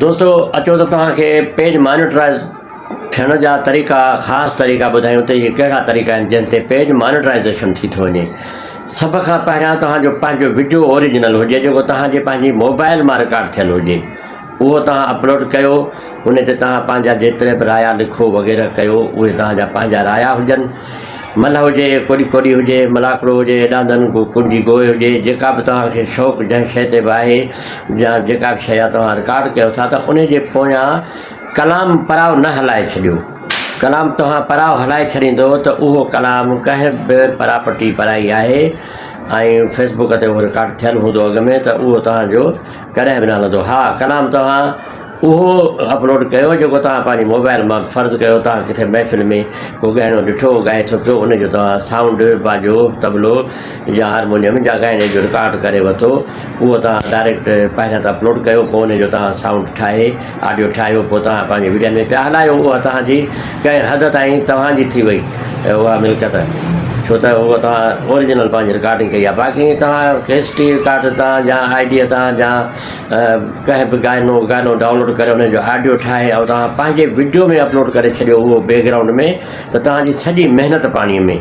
دوستو اچو ته توهان کي پيج مانيٽرائز ٿيڻ جا طريقا خاص طريقا ٻڌايون ته اهي ڪهڙا طريقا آهن جن تي پيج مانيٽرائزيشن ٿي ٿو وڃي سڀ کان پهريان توهان جو پنهنجو وڊيو اوريجنل هجي جيڪو توهان جي پنهنجي موبائل مان رڪارڊ ٿيل هجي اهو توهان اپلوڊ ڪيو ان تي توهان پنهنجا جيتري به رايا لکو وغيره ڪيو اهي توهان جا پنهنجا رايا هجن ملهه هجي، ڪوڏي ڪوڏي هجي، ملاکڙو هجي، ڏاندن ڪنڊي گوء هجي، جيڪا به توهان کي شوق جنهن شيء تي به آهي يا جيڪا به شيء آهي توهان رڪارڊ ڪيو ٿا ته ان جي پويان ڪلام پرائو نه هلائي ڇڏيو. ڪلام توهان پرائو هلائي ڇڏيندو ته اهو ڪلام ڪنهن به پراپرٽي پرائي آهي ۽ فيس بڪ تي اهو رڪارڊ ٿيل هوندو اڳ ۾ ته اهو توهان جو ڪڏهن به نه هلندو. ها ڪلام توهان اهو اپلوڊ ڪيو جيڪو توهان پنهنجي موبائل مان فرض ڪيو توهان ڪٿي محفل ۾ ڪو ڳائڻو ڏٺو ڳائي ٿو پيو ان جو توهان سائونڊ باجو طبلو يا هارمونيم يا ڳائڻي جو رڪارڊ ڪري ورتو اهو توهان ڊائريڪٽ پهريان ته اپلوڊ ڪيو پوء ان جو توهان سائونڊ ٺاهي آڊيو ٺاهيو پوء توهان پنهنجي وڊين ۾ پيا هلايو اها توهان جي ڪنهن حد تائين توهان جي ٿي وئي اها ملڪيت ڇو ته اهو توهان اوريجنل پنهنجي رڪارڊنگ ڪئي آهي باقي توهان ڪيسٽ رڪارڊ تان يا آئيڊيا تان يا ڪنهن به گانو گانو ڊائونلوڊ ڪري ان جو آڊيو ٺاهي ۽ توهان پنهنجي وڊيو ۾ اپلوڊ ڪري ڇڏيو اهو بيڪ گرائونڊ ۾ ته توهان جي سڄي محنت پاڻي ۾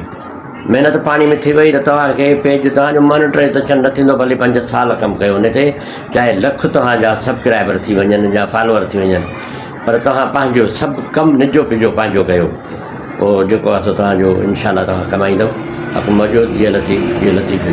محنت پاڻي ۾ ٿي وئي ته توهان کي پيج توهان جو مانيٽائيزيشن نه ٿيندو ڀلي پنج سال ڪم ڪيو ان تي چاهي لک توهان جا سبسڪرائبر ٿي وڃن يا فالوور ٿي وڃن پر توهان پنهنجو سڀ ڪم نجو پنهنجو پنهنجو ڪيو پوء جيڪو آهي سو توهان جو انشاء الله توهان ڪمائيندو حق موجود جي لطيف جي لطيف.